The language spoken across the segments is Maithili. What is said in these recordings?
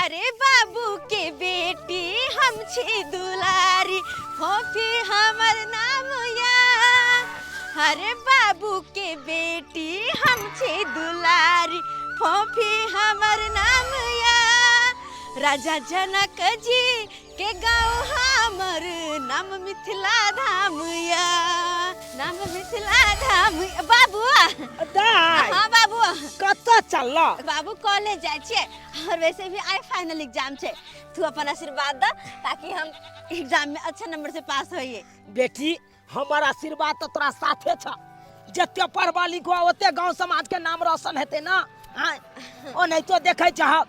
अरे बाबू के बेटी हम छी दुलारी, फोफी हमर नाम या। अरे बाबू के बेटी हम छी दुलारी, फोफी हमर नाम या। राजा जनक जी के गाँव हमर नाम मिथिला धाम या, नाम मिथिला धाम। बाबू दाइ हाँ बाबू, कतऽ चलल? बाबू कॉलेज जाइ छियै, और वैसे भी आइ फाइनल एग्जाम छै, तू अपन आशीर्वाद द ताकि हम एग्जाम में अच्छा नंबर से पास होइए। बेटी, हमर आशीर्वाद तऽ तोरा साथे छ। जते पढ़बा लिखबा ओते गांव समाज के नाम रोशन हेतै ना। आँय, ओनाहितो देखै छहक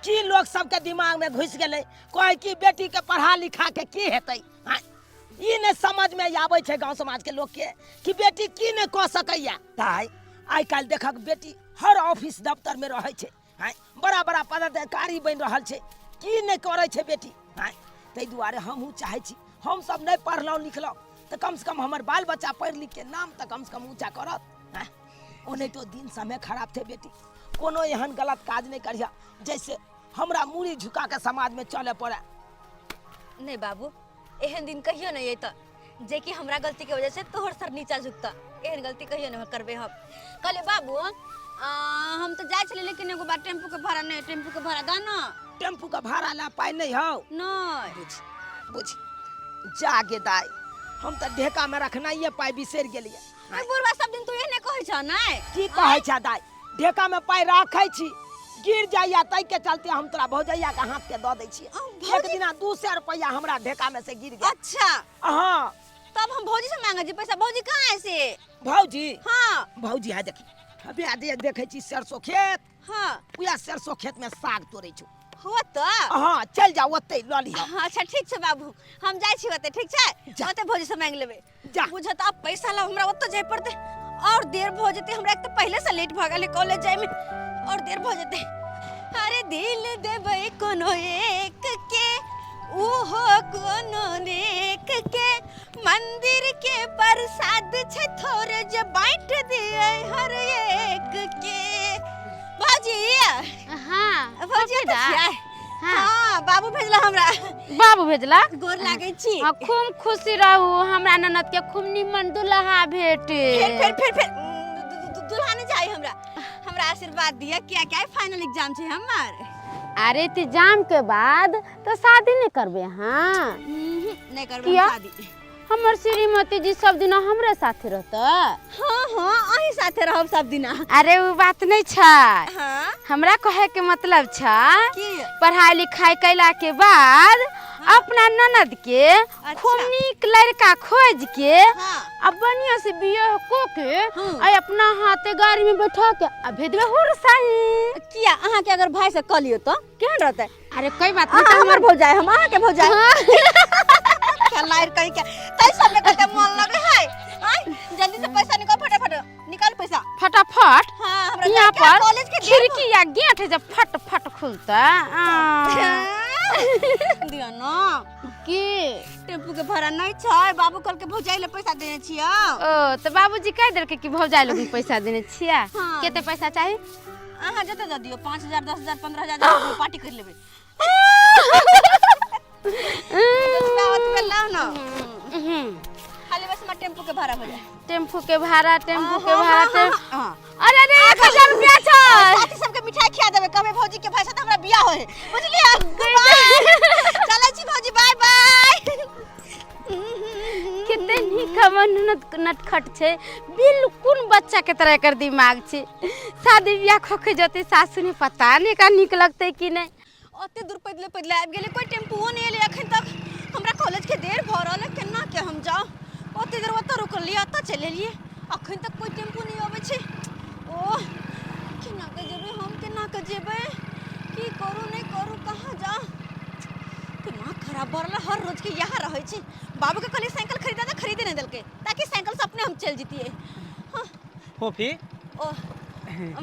की लोग सबके दिमाग में घुसि गेलै, कहै कि बेटी के पढ़ा लिखा के की हेतै। आँय, ई नहि समझ में आबै छै गांव समाज के लोग के कि बेटी की नहि कऽ सकैया। ताइ आइ काल्हि देखक बेटी हर ऑफिस दफ्तर में रहै छै। आँय, बड़ा बड़ा पदाधिकारी बनि रहल छै, की नहि करै छै बेटी। आँय, ताहि दुआरे हमहूँ चाहै छी, हमसब नहि पढ़लहुँ लिखलहुँ तऽ कमसँ कम हमर बाल बच्चा पढ़ि लिखके नाम तऽ कमसँ कम ऊँचा करत। आँय, ओनाहितो दिन समय खराब छै बेटी, कोनो एहन गलत काज नहि करिह जैसे हमरा मूड़ी झुका के समाज में चले पड़े। नहीं बाबू, एहन दिन कहियो नहीं अयतऽ जे कि हमरा गलती के वजह से तोहर सर नीचा झुकतऽ। एहन गलती कहियो नहीं करबे हम। कहले बाबू, हम तो जाइ छलियै, लेकिन एगो बात, टेम्पू के भाड़ा नहीं, टेम्पू के भाड़ा दा ना। टेम्पू के भाड़ा ला पाइ नहीं हौ? नहीं। बुझ बुझ जा गे दाई, हम तऽ ढेका में रखनाइए पाइ बिसरि गेलियै। अरे बुढ़वा, सब दिन तू एहने कहै छह नै? की कहै छह दाई, ढेका में पाइ राखै छी, गिर जाइया, ताहि के चलते हम तोरा भौजैया के हाथ के दऽ दै छियै। एक दिना 200 रुपैआ हमरा ढेका में से गिर गेल। अच्छा। हाँ। तब हम भौजी से मांगे छी पैसा, भौजी कहाँ है से? भौजी? हाँ। भौजी है देखी, अबे आदि देखै छी सरसों खेत। हाँ। उएह सरसों खेत में साग तोड़ै छौ। हो तऽ? हाँ, चल जाओ ओतै लऽ लिह। हाँ, अच्छा ठीक छै बाबू, हम जाइ छी ओतै, ठीक छै? जा। ओतै भौजी से मांगि लेबै। जा। बुझत आब पैसा ला हमरा ओतऽ जाय पड़तै और देर भऽ जेतै। हमरा एक तऽ पहिले से लेट भऽ गेलै कॉलेज जाय में, और देर भऽ जेतै। अरे दिल देबै कोनो एक के, ओहो कोनो नेक के, मंदिर के प्रसाद छै थोड़े जे बांट दिए हर एक के। भौजी। हाँ, भौजी, कथी एतऽ दा? छियै? हाँ। हाँ, बाबू भेजला हमरा। बाबू भेजला? गोर लागै छी। हाँ, खूब खुशी रहू, हमरा ननद के खूब निमन दुल्हा भेटे। फेर फेर फेर फेर दुल्हा नहीं चाहिए हमरा, हमरा आशीर्वाद दिया, किया क्या फाइनल एग्जाम छै हमर। अरे एग्जाम के बाद तो शादी नहीं करबे? हाँ। नहीं करबे हम किया? शादी। हमर श्रीमती जी सब दिन हमरे साथे रहता। हाँ हाँ, अहीं साथे रहब सब दिन। अरे वो बात नहीं छै। हाँ। हमरा कहे के मतलब छै की? पढ़ाई लिखाई कैला के बाद अपना ननद के खूब नीक लड़का खोज के हाँ। आ बढ़िया से बियाह को के हाँ। आ अपना हाथे गाड़ी में बैठा के आ भेजबे हुरसाही। किया अहाँ के अगर भाई से कह लियो तो केहन रहतै? अरे कोई बात नहीं, अहाँ हमर भौजाई, हम अहाँ के भौजाई। क्या लायर कहीं के तै सब में कते मन लगे है। आय जल्दी से पैसा निकाल, फटाफट निकाल पैसा फटाफट। हाँ, हमरा यहाँ जाके पर कॉलेज के खिड़की या गेट है जब फट फट खुलता। दियो ना। की? टेम्पू के भाड़ा नहीं छै, बाबू कल के भौजाई ले पैसा देने छियो। ओ तो बाबूजी कह देलकै कि भौजाई लोग पैसा देने छियै। हाँ। कते पैसा चाही? अहाँ जते दऽ दियौ, 5000, 10,000, 15,000 दऽ दियौ, पार्टी कर लेबै। जतबे ओतबे लाउ ना, खाली बस हमरा टेम्पू के भाड़ा हो जाए। टेम्पू के भाड़ा, टेम्पू के हाँ, भाड़ा, हाँ, टेम्पू। हाँ। अरे अरे 1000 रुपया छै। साथी सबके मिठाई खिया देबै, कहबै भौजी के भाई साथ हमरा बियाह होय, बुझलियै? बाय, चलै छी भौजी, बाय बाय। कते नीक हमर ननद नटखट छै, बिल्कुल बच्चा के तरह एकर दिमाग छै। शादी बियाह खोखे जते सासु ने पता नहीं का नीक लगतै कि नहीं। ओते दूर पैदले पैदले आबि गेलै, कोई टेम्पुओ नहीं एलै अखन तक। हमरा कॉलेज के देर भऽ रहल है, केना के हम जाउ? ओते देर ओतऽ रुकलियै, ओतऽ चलि एलियै, अखन तक कोई टेम्पू नहीं अबै छै। ओह, केना के जेबै हम, केना के जेबै, की करू नहीं करू, कहाँ जाउ? दिमाग खराब भऽ रहल है, हर रोज के इएह रहै छै। बाबू के कहलियै साइकिल खरीदा तऽ खरीदे नहीं देलकै, ताकि साइकिल से अपने हम चलि जैतियै। हाँ। फोफी। ओ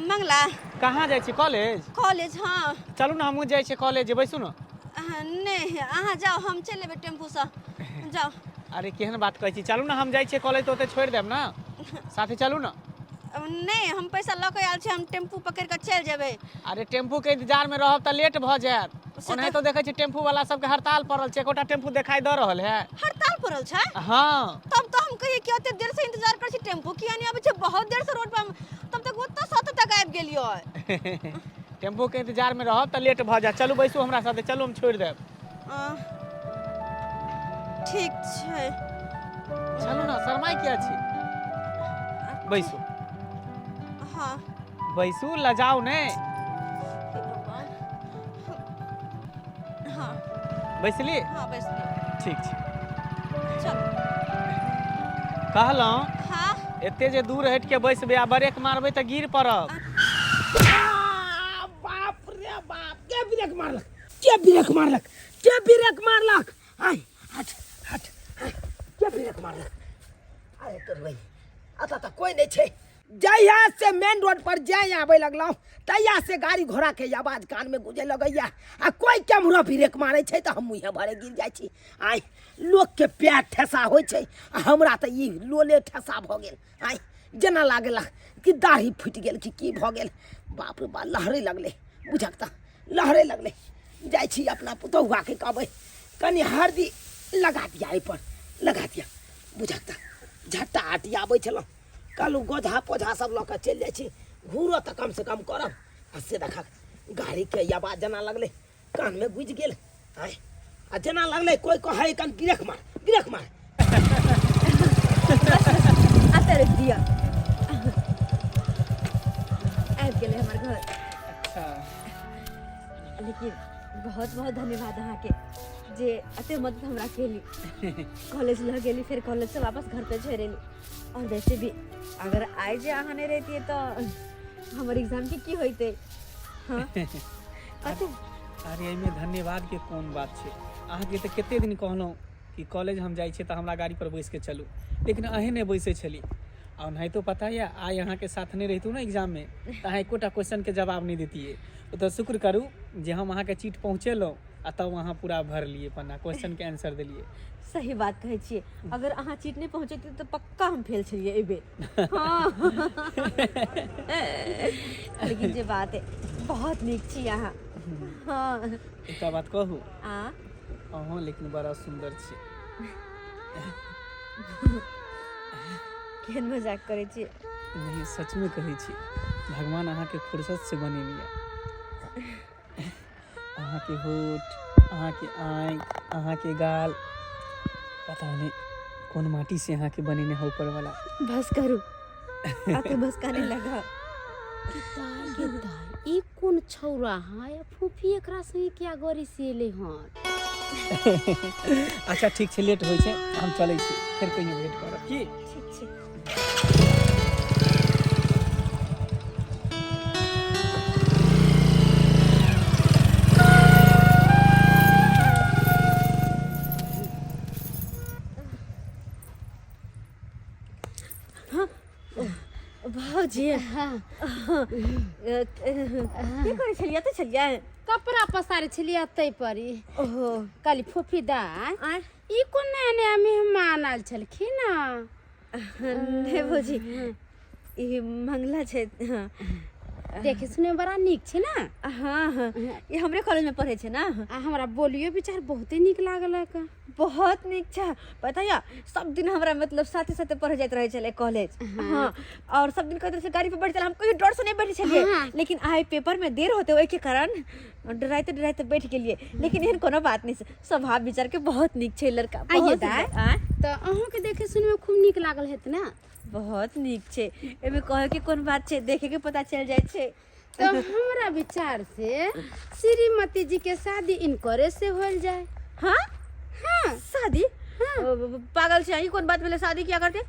मंगला। कहाँ जाइ छी? कॉलेज? कॉलेज, हाँ। चलू ने, हमहूँ जाइ छियै कॉलेज, बैसू ने। अहाँ नहि, अहाँ जाउ, हम चलि एबै टेम्पूसँ, जाउ। अरे केहन बात कहै छी, चलू ने, हम जाइ छियै कॉलेज तऽ ओतऽ छोड़ि देब ने, साथे चलू ने। नहि, हम पैसा लऽ कऽ आयल छी, हम टेम्पू पकड़ि कऽ चलि जेबै। अरे टेम्पूके इंतजारमे रहब तऽ लेट भऽ जायत। से ओनाहितो देखै छी टेम्पू वाला सबके हड़ताल पड़ल छै, एकोटा टेम्पू देखाई दऽ रहल है। हड़ताल पड़ल छै? हाँ। तब तो हम कहिए कि ओते देर से इंतजार करै छी, टेम्पू किया नहीं आबै छै? बहुत देर से रोड पर हम, तब तक ओतऽ से ओतऽ तक आबि गेलियै। टेम्पू के इंतजार में रहब तऽ लेट भऽ जायत। चलू बैसू हमरा साथे, चलू हम छोड़ि देब। ठीक छै। चलू ने, शरमाइ किया छी? बैसू। हाँ। बैसू, लजाउ ने। हे भगवान। हाँ। बैसली? हाँ, बैसली। ठीक छै। चलू। कहलहुँ, हाँ। एते जे दूर हटि के बैसबै आ ब्रेक मारबै तऽ गिर पड़ब। आ, बाप रे बाप, के ब्रेक मारलक? के ब्रेक मारलक? के ब्रेक मारलक? आय हट हट, आय, के ब्रेक मारलक? अरे तोर भाई, अतः तऽ कोई नहीं छै। जहिया से मेन रोड पर जाय आबै लगलहुँ तहिया से गाड़ी घोड़ा के आवाज कान में गुजे लगैया, आ कोई केम्हरो ब्रेक मारै छै तऽ हम मुँहे भरे गिर जाइ छी। आय, लोक के पैर ठेसा होइ छै आ हमरा तऽ ई लोले ठेसा भऽ गेल। आय, जेना लागला कि दाढ़ी फूटि गेल कि की भऽ गेल। बाप रे बाप, लहरै लगलै, बुझक तऽ लहरै लगलै। जाइ छी अपना पुतहुआके कहबै कनि हरदी लगा दिया, एहिपर लगा दिया। बुझक तऽ झट्टा अटियाबै छलहुँ, कहलहुँ गोधा पोधा सब लऽ कऽ चलि जाइ छी, घूरो तऽ कमसँ कम करब। आ से देखक गाड़ीके आवाज जेना लगलै कानमे गुजि गेल। आँय, आ जेना लगलै कोइ कहै कन ब्रेक मार, ब्रेक मार। एतऽ रोकि दिअ, आबि गेलै हमर घर। अच्छा। लेकिन बहुत बहुत धन्यवाद अहाँके जे एते मदद हमरा केली, कॉलेज लऽ गेली, फेर कॉलेज से वापस घर पे छोड़ि एली। और वैसे भी अगर आइ जे अहाँ नहि रहितियै तऽ हमर एग्जाम के की होइतै? हाँ, कथी? अरे, एहिमे धन्यवाद के कोन बात छै? अहाँके तऽ कते दिन कहलहुँ कि कॉलेज हम जाइ छियै तऽ हमरा गाड़ी पर बैस के चलू, लेकिन अहें नहि बैसै छली। आ ओनाहितो पता यऽ, आइ अहाँके साथ नहि रहितहुँ ने एग्जाममे तऽ अहाँ एकोटा क्वेश्चनके जवाब नहि दैतियै। ओतऽ शुक्र करू जे हम अहाँके चीट पहुँचेलहुँ आ तब अहाँ पूरा भरलियै पन्ना, क्वेश्चनके आंसर देलियै। सही बात कहै छियै, अगर अहाँ चीट नहि पहुँचैतियै तऽ पक्का हम फेल छलियै एहि बेर। हाँ, लेकिन जे बात है, बहुत नीक छी अहाँ। हाँ। एकटा बात कहू? आ। अहूँ लेकिन बड़ा सुन्दर छी। केहन मजाक करै छियै? नहीं, सचमे कहै छी, भगवान अहाँके फुर्सत से बनेने यऽ। अहाँके होठ, अहाँके आँखि, अहाँके गाल, पता नहि कोन माटी से अहाँके बनेने है ऊपरवाला। बस करू, अते बस काने लगा। दाई गे दाई, ई कोन छौरा है? फूफी एकरा संगे किया गरी से एलै हन? अच्छा ठीक छै, लेट होइ छै, हम चलै छी, फेर कहियो भेट करब की? ठीक छै। भौजी। हाँ। की करै छलियै? तऽ छलियै कपड़ा पसारे छलियै तै पर ई। ओहो। कहली फूफी दाई, आँय? ई कोन नया नया मेहमान आयल छलखिन? नहि भौजी, ई मंगला छै। हाँ। देखे सुने बड़ा नीक छै ने? हाँ हाँ, ई हमरे कॉलेज में पढ़ै छै ने। आ हमरा बोलियो विचार बहुते नीक लागलक। बहुत नीक छै। पता यऽ, सब दिन हमरा मतलब साथे साथे पढ़े जाइत रहै छलै कॉलेज। हाँ, और सब दिन कहैत रहै छलै गाड़ी पर बैठ चल, हम कहियो डर से नहि बैठै छलियै। लेकिन आइ पेपर में देर होते ओहिके कारण डराइते डराइते बैठ गेलियै, लेकिन एहन कोनो बात नहि छै। स्वभाव विचार के बहुत नीक छै लड़का। आइए बहुत दाइ। सुन्दर। आँय? तऽ अहूँके देखे सुनमे खूब नीक लागल हेत ने? बहुत नीक छै, एहिमे कहै के कोन बात छै, देखे के पता चलि जाइ छै। तऽ हमरा विचार से श्रीमती जी के शादी इनकरे से होल जाए। हाँ? हाँ। शादी? हाँ। पागल छै, ई कोन बात भेलै? शादी किया करते?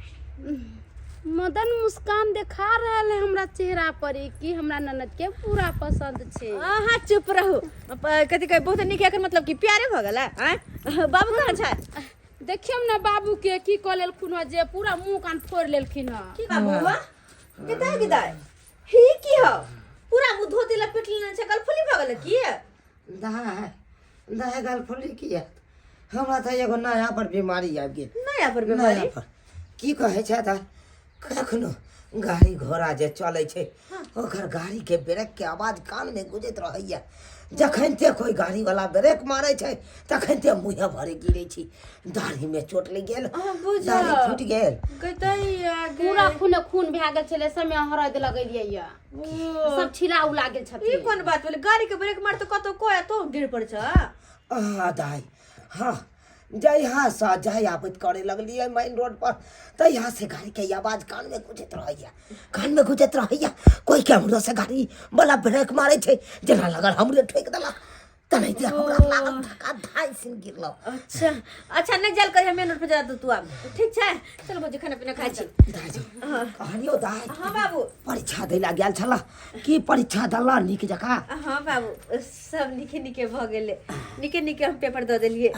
मदन मुस्कान देखा रहल है हमरा चेहरा पर ई कि हमरा ननद के पूरा पसंद छै। अहाँ चुप रहू। कथी कहै, बहुत नीक, एकर मतलब कि प्यारे भऽ गेलै? आँय, बाबू कहाँ छै? देखियौ ने बाबू के की कऽ लेलखुन हँ जे पूरा मुंह कान फोड़ि लेलखिन हँ। की बाबू कतऽ गिदाय ही की हो, पूरा मुंह धोती लपेट लेने छै, गलफुली भऽ गेलै की? दाय दाय, गलफुली किया? हमरा तऽ एगो नया पर बीमारी आबि गेल। नया पर बीमारी? नया पर की कहै छै दाय, कखनो गाड़ी घोड़ा जे चलै छै, ओकर गाड़ीके ब्रेकके आवाज कानमे गुजैत रहैया। जखनिते कोइ गाड़ीवला ब्रेक मारै छै तखनिते मुँहे भरे गिरै छी। दाढ़ीमे चोट लागि गेल, दाढ़ी फूटि गेल, पूरा खून खून भए गेल छलै। समय हरद लगेलियै यऽ, सब छिला उला गेल ई छथिन। कोन बात भेलै? गाड़ी के ब्रेक मारते कतौ कोई तो गिर पड़ छ। आ दाइ, हाँ, जहियासँ जाय आबैत करे लगलियै मेन रोड पर तहियासँ गाड़ीके आवाज कानमे गुजैत रहैया, कानमे गुजैत रहैया। कोइ केम्हरोसँ गाड़ी वाला ब्रेक मारै छै, जेना लगल हमरे ठोकि देलक, तेनाहिते हमरा लागल धक्का, धाइ सिन गिरलहुँ। अच्छा अच्छा, नहीं जाल करिहे मेन रोड पे जा तू आब। ठीक छै, चल भौजी, खाना पीना खाइ छी। दाइ जी, कहलियौ दाइ। हाँ बाबू। परीक्षा दै लए गेल छलह की? परीक्षा देलह नीक जकाँ? हाँ बाबू, सब नीके नीके भऽ गेलै, नीके नीके हम पेपर दऽ देलियै।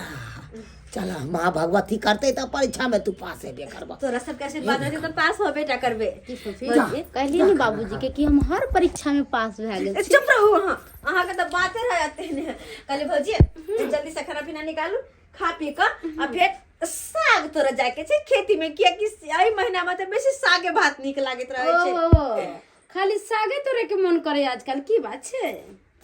चल, माँ भगवती करतै तऽ परीक्षामे तू पास हेबे करबह। तोरा सबके आशीर्वाद रहतै तऽ पास होबे टा करबै। की फूफी, कहलियै ने बाबूजी के कि हम हर परीक्षा में पास भए गेल छी। चुप रहू अहाँ, अहाँके तऽ बाते रहते ने। कहली भौजी, जल्दी से खाना पीना निकालू, खा पी कऽ आ फेर साग तोरा जाके छै खेती में, कियाकि एहि महीना में तऽ बेसी सागे भात नीक लागैत रहै छै। ओ, खाली सागे तोड़े के मन करे आजकल, की बात छै?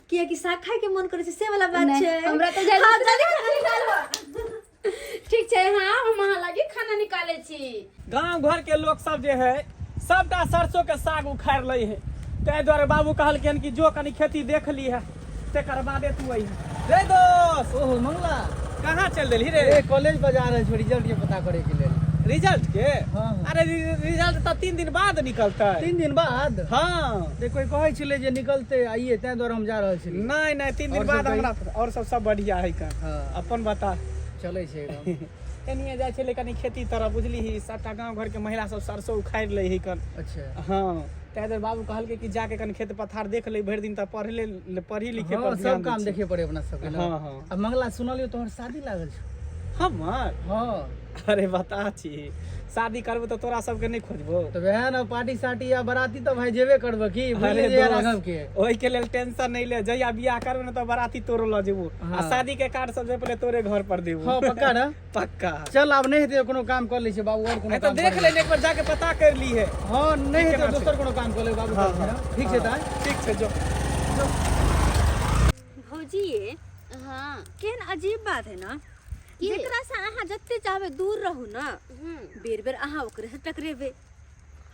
कियाकि साग खाय के मन करे छै, से वाला बात नहि, छै। हमरा तऽ जादा हाँ, जल्दी खाना निकालू। ठीक छै, हाँ, हम अहाँ लागी खाना निकाले छी। गांव घर के लोग सब जे है सबटा सरसों के साग उखाड़ि लै है, ताहि दुआरे बाबू कहलखिन कि जो कनी खेती देख ली है, तकर बादे तू अइहे। रे दोस्त! ओहो मंगला! कहाँ चल देलही रे? ए, कॉलेज पर जा रहल छौ रिजल्ट के पता करे के लेल। रिजल्ट के? हाँ। अरे, रिजल्ट तऽ 3 दिन बाद निकलतै। 3 दिन बाद? हाँ। ते कोई कहै छलै जे निकलतै आइए, ताहि दुआरे हम जा रहल छलियै। नहीं नहीं, 3 दिन और सब बाद। कही? हमरा और सब सब बढ़िया है का। हाँ। अपन बता। चलै छै एकदम। एनिए जाइ छलै कनी खेती तरफ, बुझली? सबटा गाँव घर के महिला सब सरसों उखाड़ि लै है कन। अच्छा। हाँ, ताहि दुआरे बाबू कहलकै कि जाके कनी खेत पथार देख ले, भरि दिन तऽ पढ़ले पढ़ी लिखे हाँ, पर ध्यान सब काम दै छी। देखे पड़े अपना सबके ने। हाँ, हाँ। आ मंगला, सुनलियौ तोहर शादी लागल छौ। हमर? हाँ। अरे बता छी, शादी करबो तऽ तोरा सबके नहि खोजबो? तऽ वएह ने, पार्टी सार्टी आ बराती तऽ भाई जेबे करबो की भूलि अरे जइहे दोस्त, राघव के। ओहिके लेल टेंशन नहीं ले, जहिया बियाह करबे ने तऽ बराती तोरो लऽ जेबो आ हाँ। शादी के कार्ड सब जे पहिले तोरे घर पर देबो। हाँ, पक्का ने? पक्का। चल, आब नहि हेतै कोनो काम कऽ लै छै बाबू, और कोनो नहीं तऽ काम देख कऽ ले एक बार जाके पता कर ली है। हाँ, नहि हेतै केना छै? दोसर कोनो काम कऽ ले बाबू। हाँ, कहलखिन हाँ। हँ। ठीक छै तऽ। ठीक छै, जो। भौजी। हाँ। केहन अजीब बात है ना की? जेकरा से अहाँ जते चाहबै दूर रहू ना, बेर बेर अहाँ ओकरे से टकरेबै।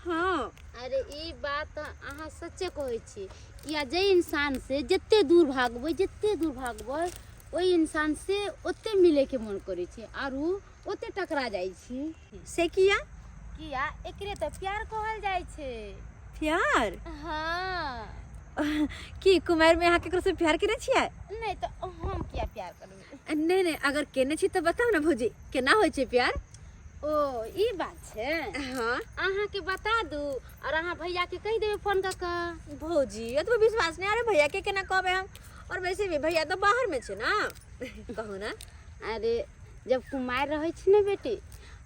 हाँ। अरे, ई बात तऽ अहाँ सच्चे कहै छी, किया जे इंसान से जते दूर भागबै, जते दूर भागबै, ओहि इंसान से ओते मिले के मन करै छै आरू ओते टकरा जाइ छी। से किया? किया, एकरे तऽ प्यार कहल जाइ छै। प्यार? हाँ। की कुमार में अहाँ केकरो से प्यार केने छियै? नहि तऽ, हम किया प्यार करबै? नहीं नहीं, अगर केने छी तऽ बताउ ने भौजी, केना होइ छै प्यार? ओ, ई बात छै? हाँ। अहाँके बता दू और अहाँ भैया के कहि देबै फोन कऽ कऽ। भौजी, एतबो विश्वास नहीं? अरे, भैया के केना कहबै हम? और वैसे भी भैया तऽ बाहर में छै ना। कहू ना। अरे, जब कुमार रहै छै ने बेटी,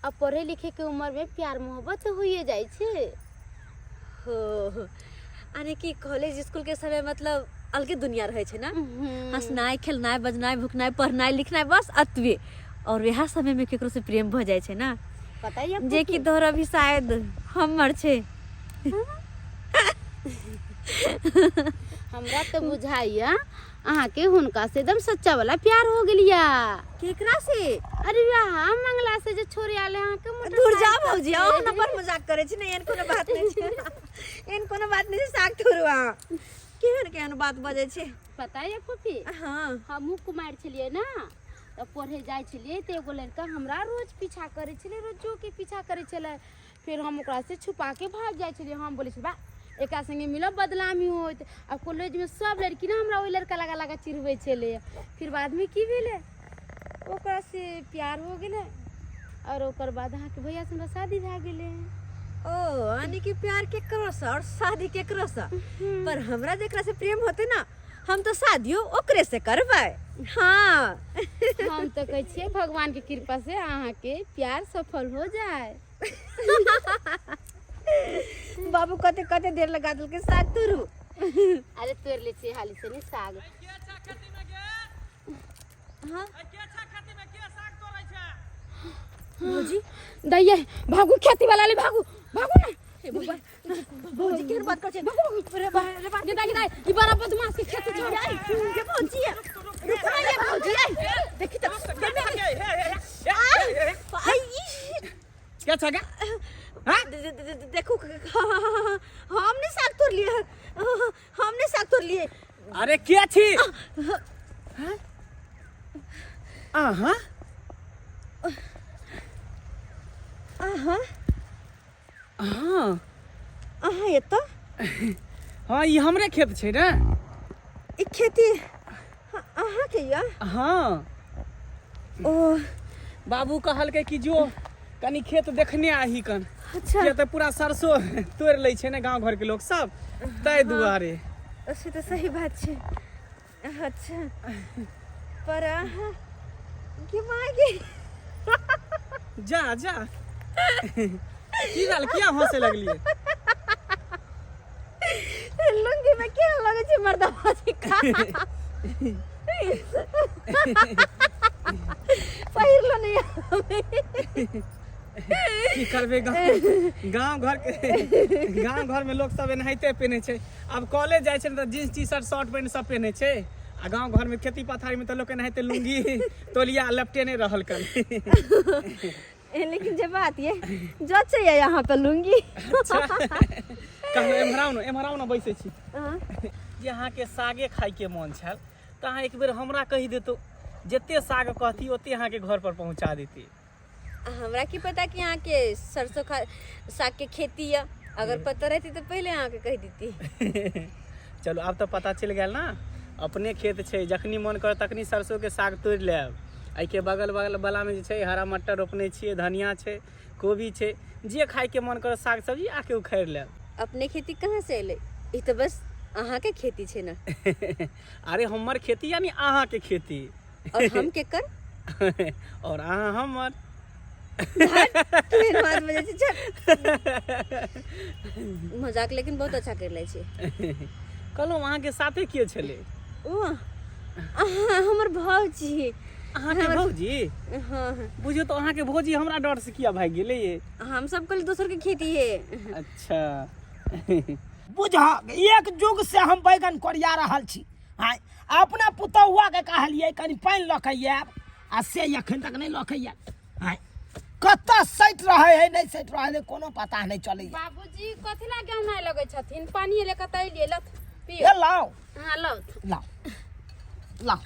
आ पढ़े लिखे के उम्र में प्यार मोहब्बत तऽ होइए जाइ छै। हो, यानी कि कॉलेज स्कूल के समय मतलब अलगे दुनिया रहै छै ना? हंसनाइ खेलनाइ बजनाइ भुकनाइ पढ़नाइ लिखनाइ, बस अतबे। और वएह समय में केकरो से प्रेम भऽ जाइ छै ना? पता ये जे कि तोहर अभी शायद हमर छै। हमरा तऽ बुझाइया अहाँके हुनका से एकदम सच्चा वाला प्यार हो गेलिया। केकरा से? अरे, वहाँ मंगला से, जे छोड़े आले अहाँके दूर जा। मोटरसाइकिल भौजी, से। अहाँ पर मजाक करै छी ने? एहन कोनो बात नहि छै, एहन कोनो बात नहि छै। साग तोड़ू अहाँ, केहन केहन बात बजै छै। पता ये फूफी? हाँ। हमहूँ कुमारि छलियै ने, तऽ पढ़े जाइ छलियै तऽ एगो लड़का हमरा रोज पीछा करै छलै, रोजो के पीछा करै छलै। फेर हम ओकरा से छुपा के भाग जाइ छलियै। हम बोलै छलियै, बा, एकरा संगे मिलब बदनामी होत। आ कॉलेजमे सब लड़की ने हमरा ओहि लड़का लगा लगा चिढ़बै छलै। फिर बादमे की भेलै, ओकरा से प्यार हो गेलै और ओकर बाद अहाँके भैया से हमरा शादी भए गेलै। ओ, यानी कि प्यार केकरो से और शादी केकरो से, पर हमरा जेकरा से प्रेम होते ना, हम तो शादियो ओकरे से करबै। हाँ। हम तऽ कहै छियै, भगवान के कृपा से अहाँके प्यार सफल हो जाए। बाबू कते कते देर लगा देलकै साग तोड़ू। अरे, तोड़ि लै छियै हाली से ने साग। हाँ भौजी। दैये, भागू, खेती वाला ले भागू, भागू ना। हे भगवान, भौजी केहन बात करै छै रे बा रे बा गे दाइ, गे दाइ, ई बड़ा बदमाश के खेत छोड़। गे भौजी रुक ना ये भौजी आई देखी त आई। क्या छगा? देखो, हमने साग तोड़ लिए, हमने साग तोड़ लिए। अरे के छी अहाँ? अहाँ? हाँ। अहाँ एतऽ? हाँ, ई हमरे खेत छै ने। ई खेती अहाँके यऽ? हाँ। ओ बाबू कहलकै कि जो कनी खेत देखने आही कन। अच्छा। किया तऽ पूरा सरसो तोड़ि लै छै ने गाँव घरके लोक सब, ताहि दुआरे। से तऽ सही बात छै। अच्छा, पर अहाँ के माय गे। जा जा, की भेल? किया हंसे लगलियै? लुंगी में केहन लगै छै मर्दाबा जी का पहिरलो नहीं हमे। की करबै, गाँव गाँव घर के गाँव घर में लोक सब एनाहिते पहिनै छै। आब कॉलेज जाइ छै ने तऽ jeans, T shirt, shirt pant सब पहिनै छै, आ गाँव घर में खेती पथारी में तऽ लोक एनाहिते लुंगी तौलिया लपटेने रहल कन। लेकिन जे बात ये जच है यहाँ पे लुंगी। कहलहुँ एम्हर आउ ने, एम्हर आउ ने, बैसै छी। हाँ। जे अहाँके सागे खाइके मन छल तऽ अहाँ एक बेर हमरा कहि देतौ, जते साग कहती ओते अहाँके घर पर पहुँचा देती। हमरा की पता कि यहाँ के सरसों खा साग के खेती है। अगर पता रहती तो पहले अहाँ के कह देती। चलू, आब तऽ पता चलि गेल ने, अपने खेत छै, जखनी मन करत तखनी सरसों के साग तोड़ि लेब। एहिके बगल बगल बलामे जे छै हरा मटर रोपने छियै, धनिया छै, कोबी छै, जे खाइके मन करत साग सब्जी आके उखाड़ि लेब। अपने खेती कहाँ से एलै? ई तऽ बस अहाँ के खेती छै ने। अरे हमर खेती यानी अहाँके खेती। और हम केकर? और अहाँ हमर। केहन बात बजै छै, छट। मजाक लेकिन बहुत अच्छा कर लै छै। कहलहुँ अहाँके साथे के छलै? ओ अहाँ हमर भौजी। अहाँके भौजी? हाँ। बुझियौ तऽ अहाँके भौजी हमरा डर से किया भागि गेलै ये? हम सब कहली दोसर के खेती है। अच्छा। बुझह, एक युग से हम बैगन कोरिया रहल छी। आँय, अपना पुतहुआ के कहलियै कनि पानि लऽ के आयब, आ से एखन तक नहि लऽ के आयल। आँय, कतऽ सटि रहै है, नहि सटि रहल है, कोनो पता नहि चलैया। बाबूजी कथी ला गेहुँ लगै छथिन? पानी ले कतऽ एलियै, लथ पियो। ए लाउ। हाँ, लौथ। लाउ लाउ,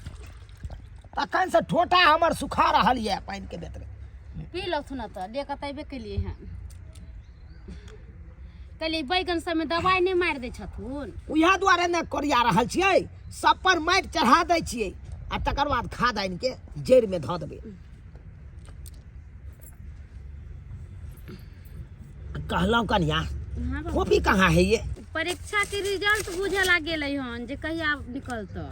तखन से ठोटा हमर सुखा रहल यऽ पानि के बेतरे। पी लथुन तऽ ले कऽ अयबे केलियै हन। कहलियै बैगन सबमे दवाइ नहि मारि दै छथुन? उएह दुआरे ने कोरिया रहल छियै। सब पर माटि चढ़ा दै छियै आ तकर बाद खाद आनि के जड़िमे धऽ देबै। कहलहुँ कनिया, हाँ बाबू। कॉपी कहाँ है ये? परीक्षा के रिजल्ट बुझे ला गेलै हन जे कहिया निकलतै।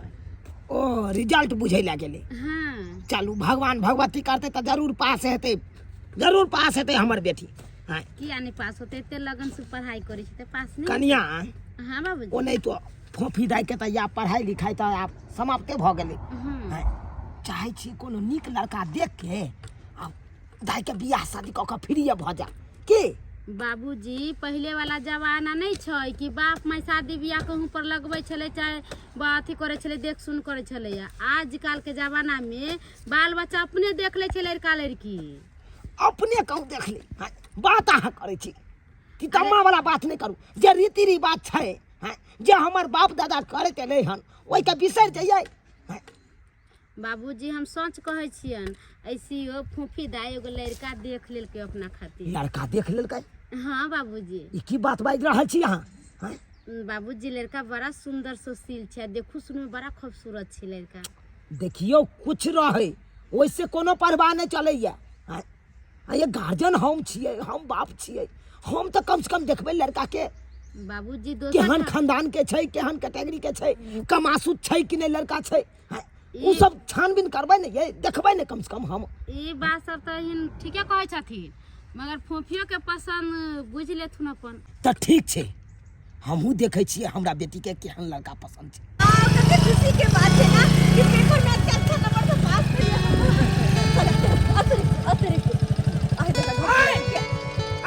ओ रिजल्ट बुझै लए गेलै? हाँ। चलू, भगवान भगवती करतै तऽ जरूर पास हेतै, जरूर पास हेतै हमर बेटी। हाँ। किया नहि पास होतै? एते लगन से पढ़ाई करै छै तऽ पास नहि? कनिया। हाँ बाबूजी। ओ नहि तो फोफी दाइ के तऽ आब पढ़ाई लिखाई तऽ आब समाप्ते भऽ गेलै। हाँ। आँय, चाहै छी कोनो नीक लड़का देख के आ दाइ के बियाह शादी कऽ कऽ फ्रीए भऽ जाय की। बाबूजी, पहिले वाला जमाना नहि छै कि बाप माय शादी बियाह कहूँ पर लगबै छलै, चाहे अथी करै छलै, देख सुन करै छलै। आजकल के जमाना में बाल बच्चा अपने देख लै छै लड़का लड़की। अपने कहूँ देख ले। आँय, बात अहाँ करै छी कि तम्मा वाला बात नहि करू। जे रीति रिवाज छै, आँय, जे हमर बाप दादा करैत एलै हन, ओहिके बिसरि जइयै? आँय, बाबूजी, हम सच कहै छियन, ऐसी ओ फूफी दाई एगो लड़का देख लेलकै अपना खातिर। लड़का देख लेलकै? हाँ बाबूजी। ई की बात बाजि रहल छी अहाँ? आँय? बाबूजी, लड़का बड़ा सुंदर सुशील छै, देखू सुनू में बड़ा खूबसूरत छै लड़का। देखियौ, कुछ रहै ओहिसे कोनो परवाह नहि चलैया। आँय, आ ये गार्जियन हम छियै, हम बाप छियै, हम तऽ कम से कम देखबै लड़का के। बाबूजी, दोसर केहन खानदान के छै, केहन कैटेगरी के छै, कमासुत छै कि नहि लड़का छै। आँय, ओ सब छानबीन करबै ने ये, देखबै ने कम से कम हम। ई बात सब तऽ एहन ठीके कहै छथिन, मगर फोफियो के पसंद बुझि लेथुन अपन। तऽ ठीक छै, हमहूँ देखै छियै हमरा बेटी के केहन लड़का पसंद छै। कते खुशी के बात छै ना कि पेपर में अच्छा अच्छा नंबर से पास करिए। अतरे अतरे आइ देखा।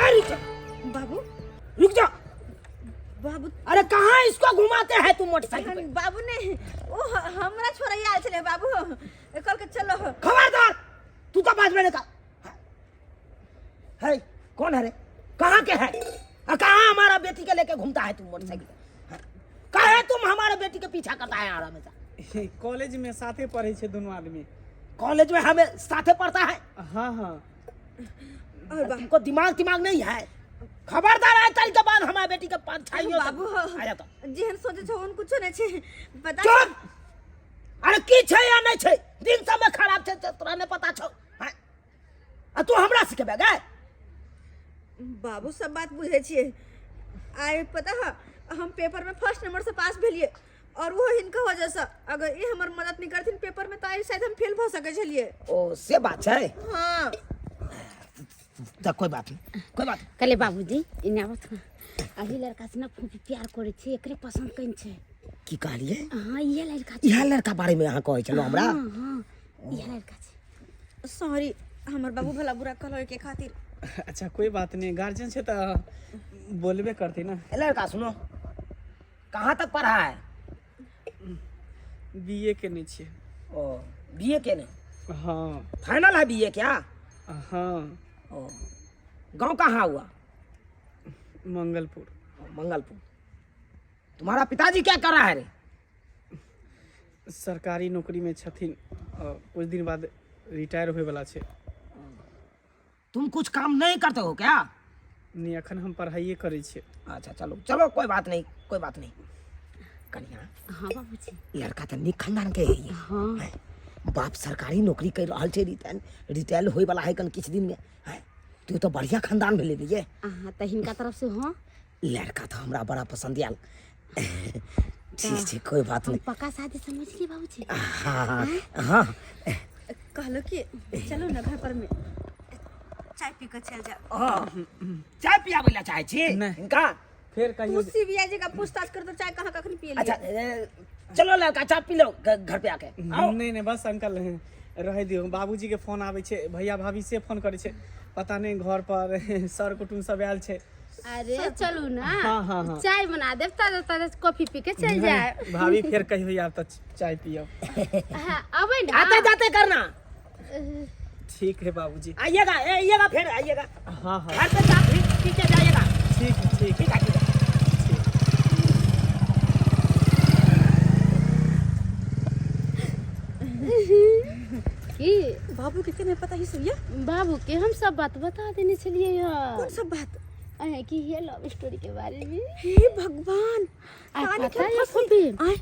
अरे रुक जा। बाबू। रुक जा। कहलकै चलो। खबरदार, तू तो बाजबे नहीं का है। कौन है रे? कहाँ के है और कहाँ हमारा बेटी के लेके घूमता है तू मोटरसाइकिल पे? काहे तुम हमारे बेटी के पीछा करता है आराम से? कॉलेज में साथे पढ़ै छै दुनू आदमी। कॉलेज में हमें साथे पढ़ता है? हाँ हाँ। और बा तुमको दिमाग दिमाग नहीं है? खबरदार, आए तारीख के बाद हमारे बेटी के पास छाइयो बाबू आ जाता। जेहन सोचे छौ ओहन कुछो नहीं छै, पता। चुप! अरे की छै या नहीं छै, दिन समय खराब छै से तोरा नहीं पता छौ हैं? आ तू हमरा सिखेबे गे? बाबू, सब बात बुझै छियै। आइ पता है, हम पेपर में फर्स्ट नंबर से पास भेलियै और वो हिनका वजह से। अगर ई हमर मदद नहीं करथिन पेपर में तऽ आइ शायद हम फेल भऽ सकै छलियै। ओ से बात छै? हाँ। तऽ कोई बात नहीं, कोई बात नहीं। कहले बाबूजी, इने आबत ना। अही लड़का से ना फूफी प्यार करे छै, एकरे पसंद कइन छै। की कहलियै? हाँ, इहे लड़का छै। इएह लड़का बारे में अहाँ कहै छलहुँ हमरा? हाँ हाँ, इहे लड़का छै। सॉरी, हमर बाबू भला बुरा कहलो के खातिर। अच्छा, कोई बात नहीं, गार्जियन छै तऽ बोलबे करती ना। ए लड़का, सुनो, कहाँ तक पढ़ा है? बी ए केने छियै। ओ बीए केने? हाँ। फाइनल है बीए क्या? हाँ। ओ गांव कहाँ हुआ? मंगलपुर। ओ, मंगलपुर। तुम्हारा पिताजी क्या कर रहा है रे? सरकारी नौकरी में छथिन, कुछ दिन बाद रिटायर होय वाला छै। तुम कुछ काम नहीं करते हो क्या? नहीं, अखन हम पढ़ाइए करै छियै। अच्छा, चलो चलो, कोई बात नहीं, कोई बात नहीं। कनिया। हाँ बाबूजी। लड़का तऽ नीक खानदान के है। हाँ। बाप सरकारी नौकरी कर रहल छै, रिटायर रिटायर होय वाला है कन किछु दिन में है। तू तो बढ़िया खानदान भेलै ने ये। अहाँ तऽ हिनका तरफ से हाँ। लड़का तो हमरा बड़ा पसंद आयल। ठीक छै, कोई बात हम नहीं। पक्का शादी समझ लिए बाबूजी। हाँ हाँ। कहलो कि चलो ना, घर पर में चाय पी के चल जाओ। हाँ, चाय पियाबै ला चाहै छी? नहि। हिनका फेर कहियो। तुलसी बिया जी का पूछताछ कर तो चाय कहाँ कखन पिए? अच्छा, चलो लड़का, चाय पी लो घर पे आके आओ। नहीं नहीं, बस अंकल, रहै दियौ। बाबूजी के फोन आबै छै, भैया भाभी से फोन करै छै, पता नहीं घर पर सर कुटुम्ब सब आयल छै। अरे चलू ना। हाँ, हाँ, हाँ। चाय बना देब, ताजा ताजा कॉफी पी के चल जाए। भाभी, फेर कहियो आब तऽ चाय पियब। हाँ, अबै ना। आते जाते करना। ठीक है बाबूजी। आइएगा, ए, आइएगा, फिर आइएगा। हाँ हाँ। घर पे चाय पी पी के जाइएगा। ठीक है, ठीक। ठीक है, ठीक है। ठीक। की? बाबू के केना पता ही सुइया? बाबू के हम सब बात बता देने छलियै हँ। कौन सब बात? अहें कि ये लव स्टोरी के बारे में। हे भगवान! आ कानी पता के है फंसी। फूफी, आय?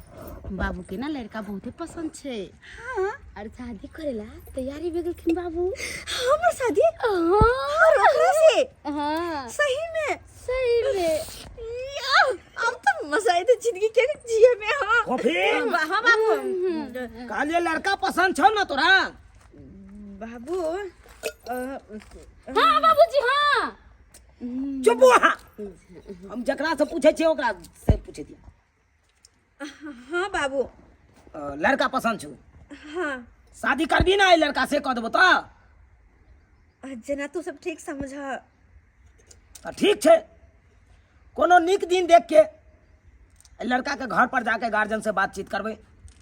बाबू के ना लड़का बहुते पसंद छै। हाँ। और शादी करेला तैयारी भे गेलखिन बाबू। हमर शादी? हाँ। और ओकरा से? हाँ। सही में? सही में। या, अब तो मजा आए जिंदगी के जिए में। हाँ। कॉफी। हाँ बाबू। कहलिए लड़का पसंद छौ ना तोरा? बाबू हाँ बाबूजी, हाँ। चुप वहाँ। हम जकरा से पूछे छियै ओकरा से पूछे दिया। हाँ बाबू। लड़का पसंद छौ? हाँ। शादी करबी ना एहि लड़का से, कह देबो तऽ? जेना तू सब ठीक समझ। तऽ ठीक छै, कोनो नीक दिन देख के एहि लड़का के घर पर जाके गार्जियन से बातचीत करबै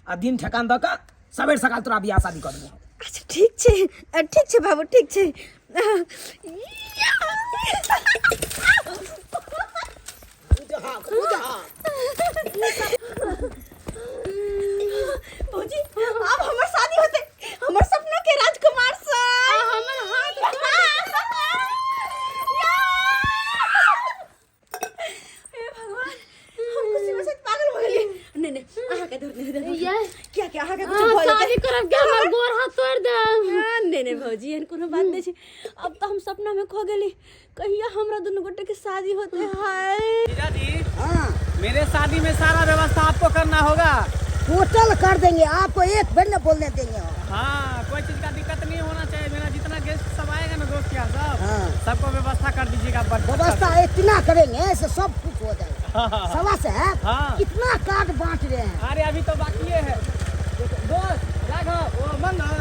आ दिन ठेकान दऽ कऽ सबेर सकाल तोरा बियाह शादी कऽ देबो। अच्छा, ठीक छै, ठीक छै बाबू, ठीक छै। बुझा, बुझा। भौजी, अब हमर शादी होते हमर सपना के राजकुमार से। हमर हाथ। हे भगवान, हम खुशी में शायद पागल हो गेलियै। नहीं नहीं, अहाँ के दूर नहीं दे। ये क्या क्या अहाँ के कुछ अहाँ भऽ शादी जेतै? करब के हमर गोर हाथ तोड़ देब। हाँ, नहीं नहीं भौजी, एहन कोनो बात नहीं छै। अब तो हम सपना में खो गेली, कहिया हमरा दुनू गोटे के शादी होते। हाय! जीजाजी। हाँ। मेरे शादी में सारा व्यवस्था आपको करना होगा। टोटल कर देंगे आपको, एक बार न बोलने देंगे हम। हाँ, कोई चीज का दिक्कत नहीं होना चाहिए। मेरा जितना गेस्ट सब आएगा ना, दोस्त यार सब, हाँ। सबको व्यवस्था कर दीजिएगा व्यवस्था इतना करेंगे से सब कुछ हो जाएगा। हाँ। सवा साहब। हाँ। कितना कार्ड बांट रहे हैं? अरे, अभी तो बाकी है दोस्त राघव, ओ मंगल।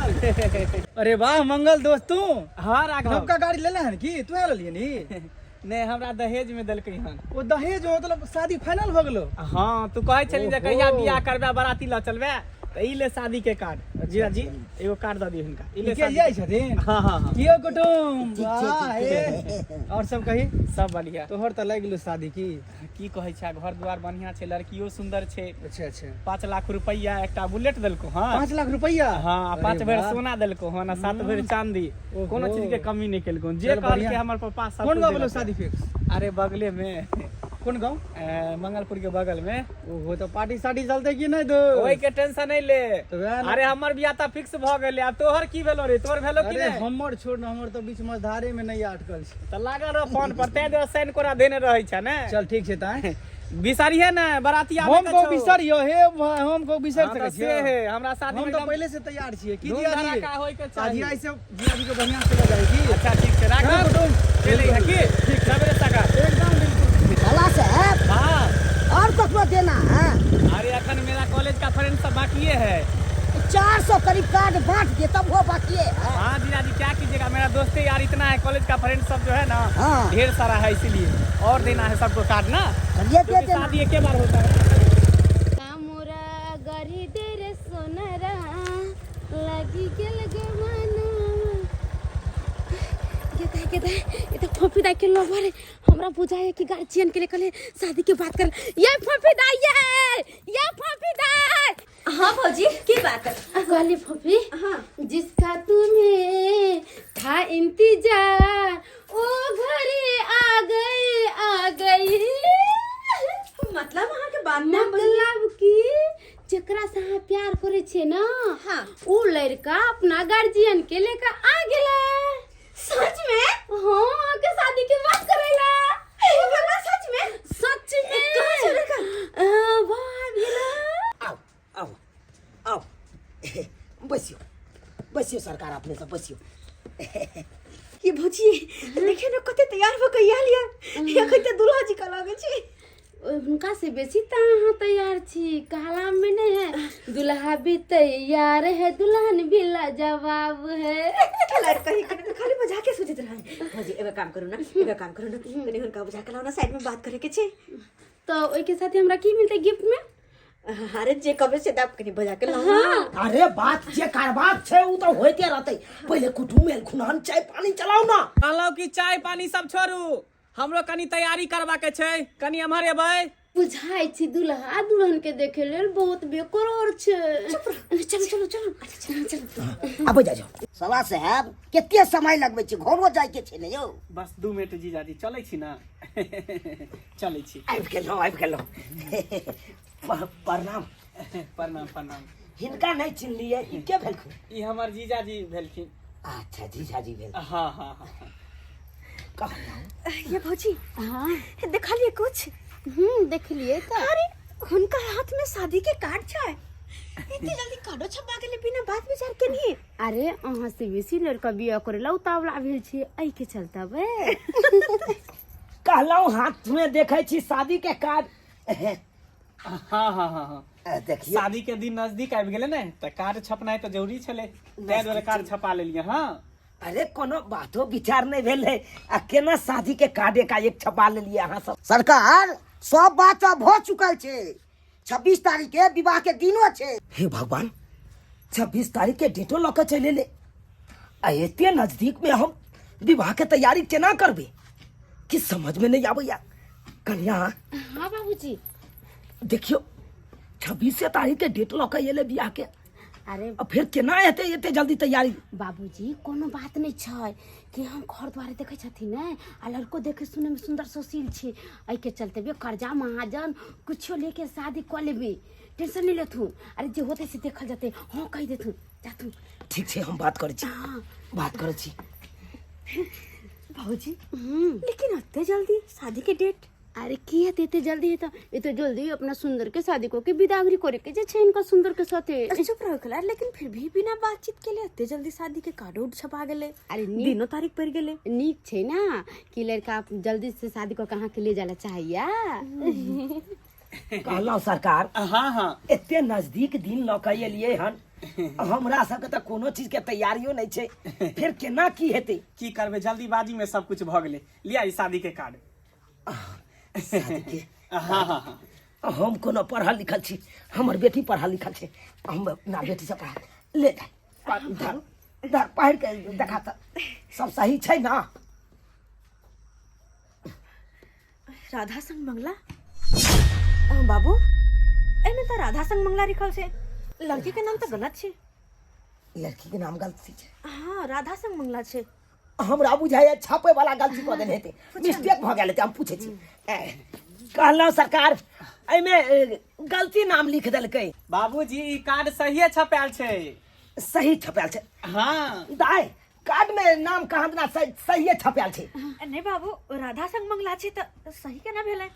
अरे वाह मंगल दोस्त, तू? हाँ राघव। नवका गाड़ी लेले हन की? तू लेलिए नी? नहीं, हमरा दहेज में देलकै हन। ओ दहेज, मतलब शादी फाइनल हो गेलो? हाँ, तू कहै छली जे कहिया ओहो। बियाह करबे, बराती लऽ चलबे, तऽ ई ले शादी के कार्ड जीजाजी एगो कार्ड दऽ दियौ हिनका ई ले के शादी जाइ छथिन हाँ हाँ हाँ कियो कुटुम ठीक छै, वाह, ठीक ए। और सब कही सब बढ़िया तोहर तऽ लागि गेलौ शादी की की कहै छै घर दुआर बढ़िया छै लड़कियो सुंदर छै अच्छा अच्छा 5 लाख रुपैआ एकटा बुलेट देलको हँ 5 लाख रुपैआ हाँ आ अरे 5 भरि वाह। सोना देलको हन आ 7 भरि चांदी। ओहो। कोनो चीज के कमी नहीं केलको जे चल कहलकै बढ़िया। हमर पप्पा सब कोन कुछ गाँव भेलौ देलकै। शादी फिक्स? अरे बगले में। कोन गाँव? मंगलपुर के बगल में। ओहो, तऽ पार्टी सार्टी चलतै कि नहि दो? ओहि के टेंशन नहीं ले। तऽ वएह ने। अरे हमर बियाह तऽ फिक्स भऽ गेलै, आब तोहर की भेलो रे? तोहर भेलो कि अरे नहि? हमर छोड़ ने, हमर तऽ बीच मझधारे में नहि अटकल छै। तऽ लागल रह फोन पर, ताहि दुआरे साइन कोरा देने रहै छै ने। चल ठीक छै ताय। बिसरिहे ने बराती आबै हम के को छौ। बिसरियो हे भाई, हम को बिसर हाँ, सकै तऽ से छियै? हे हमरा शादी हम में तऽ एकदम पहिले से तैयार छियै की धूम दिया जी। धड़ाका होय के चाही। शादी आई से जिया जी के बढ़िया से लऽ जाइ की। अच्छा ठीक छै, राख। हाँ, कुटुम। चलै है की सवेरे सकाल? एकदम बिल्कुल। साला साहब। हाँ। और ककरो देना है? अरे अखन मेरा कॉलेज का फ्रेंड सब बाकी है। 400 करीब कार्ड बांट दे, तब वो बाकी है। हाँ जीजा जी, क्या कीजिएगा, मेरा दोस्ती यार इतना है, कॉलेज का फ्रेंड सब जो है ना, ढेर सारा है, इसीलिए और देना है सबको कार्ड ना। चलिए, दे क्योंकि देना। शादी एक बार होता है। मोरा गढ़ी दे रे सोनरा लगी गेल गवाना के दाई, के दाई, ये तो फोफी दाई के लोबर है। हमरा बुझाए कि गार्जियन के लिए कल शादी के बात कर। ये फोफी दाई, ये फोफी दाई। हाँ भौजी, की बात है? कहली फोफी, हाँ। जिसका तुम्हें था इंतजार वो घरे आ गए, आ गई। मतलब अहाँ के बात ना मतलब कि जेकरा से अहाँ प्यार करे छे ना, उ लड़का अपना गार्जियन के लेकर आ गेला। सच में? हाँ, अहाँके शादी के बात करेला। हे भगवान, सच में? सच में। कहाँ छै लड़का? वाह गेला। आओ आओ आओ, बैसियो बैसियो, सरकार अपने सब बैसियो। ये भौजी, देखियो ने कते तैयार भऽ के आयल ये, एखन तऽ दुल्हा जी का लागै छै। हुनका से बेसी तऽ अहाँ तैयार छी। कहला में नहीं है, दुल्हा भी तैयार है, दुल्हन भी लाजवाब है। लड़ कहीं कहीं तो खाली मजाक के सोचैत रहै। भौजी, एगो काम करू ना, एगो काम करू ना, कनी हुनका बुझा के लाउ ना, साइड में बात करे के छै। तो ओहिके साथे हमरा की मिलतै गिफ्ट में? अरे जे कबे से दाब, कनी बजा के लाउ ना। अरे बात जे करबाक छै उ तऽ होइते रहतै, पहिले कुटुम एल खुनहन, चाय पानी चलाउ ना। कहलहुँ कि चाय पानी सब छोड़ू, हमरो कनी तैयारी करबाक छै, कनी एम्हर एबै। बुझाइ छै दुल्हा दुल्हन के देखे लेल बहुत बेकरार छै। चलो चलो चलो चलो चलो। आबै जा जाओ। साला साहब, कते समय लगबै छै? घरो जाइके छै ने यौ। बस 2 मिनट जीजाजी, चलै छी ना, चलै छी। आबि गेलहुँ, आबि गेलहुँ। प्रणाम। प्रणाम प्रणाम। हिनका नहि चिन्हलियै, ई के भेलखिन? ई हमर जीजाजी भेलखिन। अच्छा, जीजाजी भेल। हाँ हाँ हाँ। कहलहुँ ये भौजी। हाँ। देखलिए कुछ? देखलिए तऽ। अरे हुनका हाथ में शादी के कार्ड छै, इतनी जल्दी कार्डो छपा गेलै बिना बात विचार के नहीं? अरे अहाँ से बेसी लड़का बियाह करे ला उतावला भेल छै, एहि के चलते बे। कहलहुँ हाथ में देखै छी शादी के कार्ड। हाँ हाँ हाँ हाँ देखियौ। शादी के दिन नजदीक आबि गेलै ने, तऽ कार्ड छपनाइ तऽ जरूरी छलै, ताहि दुआरे कार्ड छपा लेलियै। हाँ। अरे कोनो बातो विचार नहि भेलै आ केना शादी के कार्ड एकाएक छपा लेलियै अहाँ सब? सरकार, सब बात तऽ भऽ चुकल छै, 26 तारीख के विवाह के दिनो छै। हे भगवान, 26 तारीख के डेटो लऽ के चलि एलै आ एते नजदीक में हम विवाह के तैयारी केना करबै, कि समझ में नहीं आबैया। कन्या। हाँ बाबूजी। देखियौ, 26 तारीख के डेट लऽ के एलै बियाह के। अरे आ फेर केना हेतै एते जल्दी तैयारी? बाबूजी, कोनो बात नहि छै कि हम घर दुआरे देखै छथिन ने, आ लड़को देखे सुनैमे सुन्दर सुशील छै। एहिके चलते बे कर्जा महाजन कुछो लेके शादी कऽ लेबै, टेंशन नहि लेथुन। अरे जे होतै से देखल जेतै। हाँ, कहि देथुन, जाथुन। ठीक छै, हम बात करै छी। हाँ। बात करै छी। भौजी, लेकिन एते जल्दी शादी के डेट? अरे की हेतै एते जल्दी? है तऽ एते जल्दी अपना सुंदर के शादी कऽ के विदागरी करे के जे छै इनका सुंदर के साथे। चुप रहो कलार, लेकिन फिर भी बिना बातचीत के लिए एते जल्दी शादी के कार्ड उड छपा गेलै। अरे नीक दिनो तारीख पड़ गेलै। नीक छै ना कि लड़का जल्दी से शादी कऽ के अहाँके ले जाला चाहैया। कहलहुँ सरकार, हाँ हाँ एते नजदीक दिन लऽ के एलियै हन, हमरा सबके तऽ कोनो चीज के तैयारियो नहि छै, फेर केना की हेतै? की करबै, जल्दीबाजी में सब कुछ भऽ गेलै। लिया ई शादी के कार्ड। शादी के? हाँ हाँ हाँ। हम कोनो पढ़ल लिखल छी, हमर बेटी पढ़ल लिखल छै, हम अपना बेटीसँ पढ़ा ले। धर धर, पढ़ि के देखा तऽ, सब सही छै ना? राधा संग मंगला। बाबू, एहिमे तऽ राधा संग मंगला लिखल छै, लड़की के नाम तऽ गलत छै। लड़की के नाम गलती छै? हाँ, राधा संग मंगला छै। हमरा बुझाइए छापे वाला गलती कऽ देने हेतै, मिस्टेक भऽ गेल हेतै। हम पूछै छी। कहलहुँ सरकार, एहिमे गलती नाम लिख देलकै। बाबूजी, ई कार्ड सहिए छपायल छै। सही छपायल छै? हाँ। दाइ, कार्ड में नाम कहाँ दिना सहिए छपायल छै। नहीं बाबू, राधा संग मंगला छै तऽ सही केना भेलै?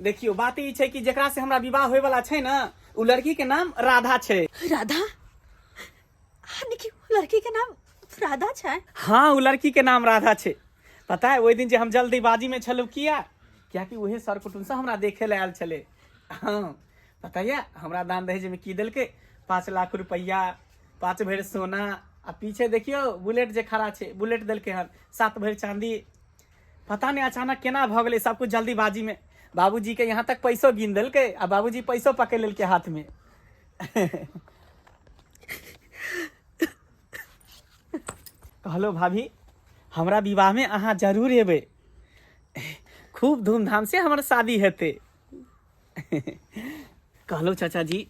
देखियौ, बात ई छै कि जेकरा से हमरा विवाह होय वाला छै ने, उ लड़की के नाम राधा छै। राधा? हाँ, देखियौ, लड़की के नाम राधा छै। हाँ, उ लड़की के नाम राधा छै। पता है, ओहि दिन जे हम जल्दीबाजी में छलहुँ, किया? कियाकि उहे सर कुटुम्ब सब हमरा देखे लए आयल छलै। हाँ, पता ये हमरा दान दहेज में की देलकै? 5 लाख रुपैआ, 5 भरि सोना आ पीछे देखियौ बुलेट जे खड़ा छै, बुलेट देलकै हन, 7 भरि चांदी। पता नहीं अचानक केना भऽ गेलै सब कुछ जल्दीबाजी में। बाबूजी के यहाँ तक पैसो गिन देलकै आ बाबूजी पैसो पकड़ लेलकै हाथ में। कहलो भाभी, हमरा विवाह में अहाँ जरूर एबै। खूब धूमधाम से हमर शादी हेतै। कहलो चाचा जी,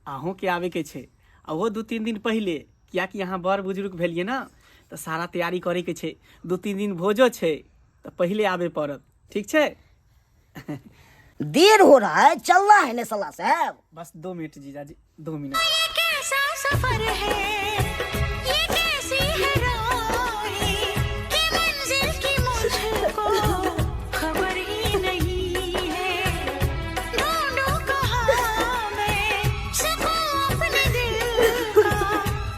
अहूँके आबैके छै आ ओहो 2-3 दिन पहिले, कियाकि अहाँ बड़ बुजुर्ग भेलियै ने, तऽ सारा तैयारी करैके छै। 2-3 दिन भोजो छै, तऽ पहिले आबे पड़त। ठीक छै? देर हो रहा है, चलना है ने साला साहब। बस 2 मिनट जीजाजी, 2 मिनट। कैसा सफर है ये, कैसी है राहें कि मंजिल की मुझको खबर ही नहीं है। ढूंढूं कहाँ मैं सुकून अपने दिल का,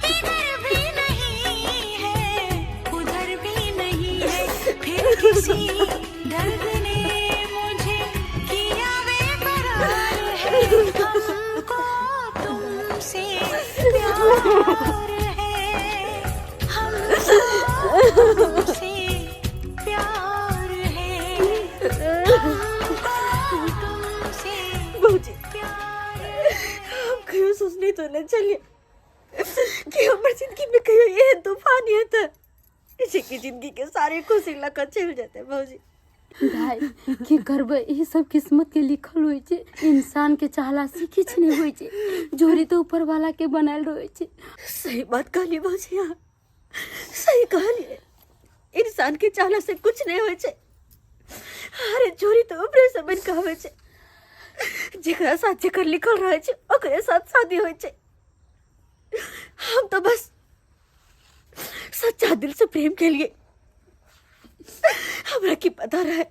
इधर भी नहीं है, उधर भी नहीं है। फिर किसी दर्द ने मुझे किया बेकरार है। हमको तुमसे प्यार है, हमको तुमसे प्यार है, हमको तुमसे भौजी, प्यार। हम कहियो सोचने तो न चलिए कि हमर जिंदगी में कहियो एहन तूफान एतै जे कि जिंदगी के सारे खुशी लऽ कऽ चलि जेतै भौजी। भाई, की करबै, ई सब किस्मत के लिखल होइ छै। इंसान के चाहला से किछु नहि होइ छै। जोड़ी तऽ ऊपर वाला के बनायल रहै छै। सही बात कहलिए भौजी अहाँ, सही कहलिए। इंसान के चाहला से कुछ नहीं होइ छै। अरे, जोड़ी तऽ ऊपरे से बनि कऽ आबै छै। जेकरा साथ जेकर लिखल रहै छै, ओकरे साथ शादी होइ छै। हम तो बस सच्चा दिल से प्रेम के लिए, हमरा की पता रहे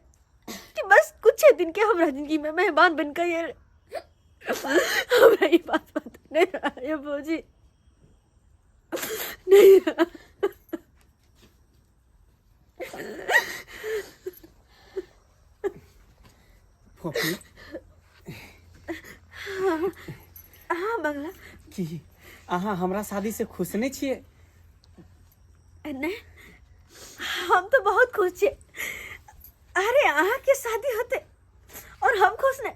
कि बस कुछ ही दिन के हमरा जिंदगी में मेहमान बन के ये। हमरा ये बात पता नहीं रहा है भौजी, नहीं रहा। फोफी। हाँ मंगला। की अहाँ हमरा शादी से खुश नहीं छियै? नहीं, हम तो बहुत खुश छियै। अरे, अहाँ के शादी होते और हम खुश नहीं?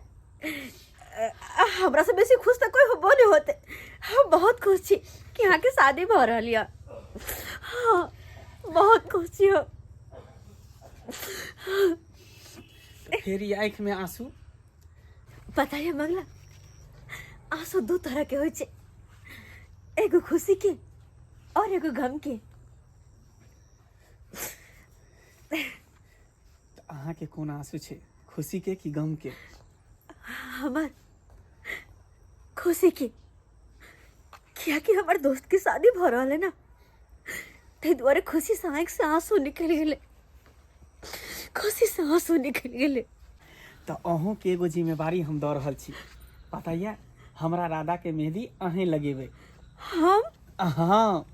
हमरा से बेसी खुश तो कोई होबो नहीं होते। हम बहुत खुश छी कि अहाँ के शादी भऽ रहल यऽ। हाँ, बहुत खुश छी हम। तऽ फेर ई आँखिमे आंसू? पता है मंगला, आंसू दू तरह के होइ छै, एगो खुशी के और एगो गम के। तऽ अहाँके कोन आंसू छै, खुशी के कि गम के? हमर खुशी के, कियाकि हमर दोस्त के शादी भऽ रहल है ना, ताहि दुआरे खुशी से आँखि से आंसू निकलि गेलै, खुशी से आंसू निकलि गेलै। तऽ अहूँके एगो जिम्मेवारी हम दऽ रहल छी। पता यऽ, हमरा राधाके मेहदी अहें लगेबै। हम? हाँ,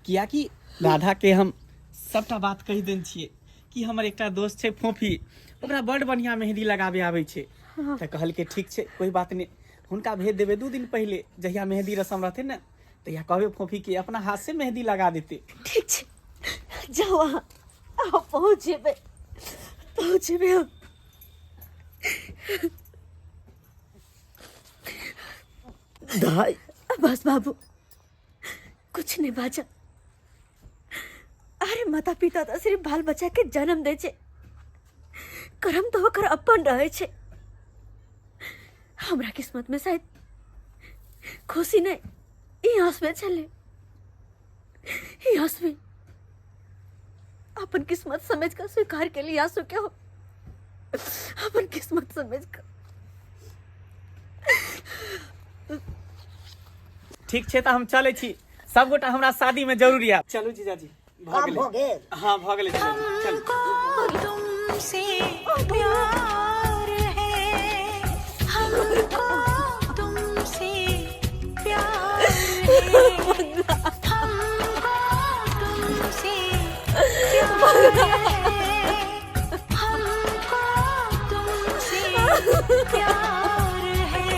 कियाकि राधाके हम सबटा बात कहि देने छियै कि हमर एकटा दोस्त छै फोफी, ओकरा बड्ड बढ़िआँ मेहदी लगाबे आबै छै। तऽ कहलकै ठीक छै, कोई बात नहि, हुनका भेज देबै 2 दिन पहिले। जहिया मेहदी रसम रहतै ने, तहिया कहबै फोफीके अपना हाथ से मेहदी लगा देतै। ठीक छै, जाउ अहाँ, अहाँ पहुँच जेबै, पहुँच जेबै हम। दाई बस बाबू कुछ नहीं बाजा। अरे माता पिता तो सिर्फ बाल बच्चा के जन्म दे छे, कर्म तो ओकर अपन रहे छे। हमरा किस्मत में शायद खुशी नहीं ई आंसू छले, ई आंसू अपन किस्मत समझ कर स्वीकार के लिए आंसू के हो, अपन किस्मत समझ कर। ठीक छै तऽ हम चलै छी, सबगोटा हमरा शादी में जरूर आयब। चलू जीजाजी, भऽ काम गेलै। भऽ गेल? हाँ भऽ गेलै जीजाजी, चलू। हमको तुमसे प्यार है, हमको तुमसे प्यार है, हमको तुमसे प्यार है, हमको तुमसे प्यार है।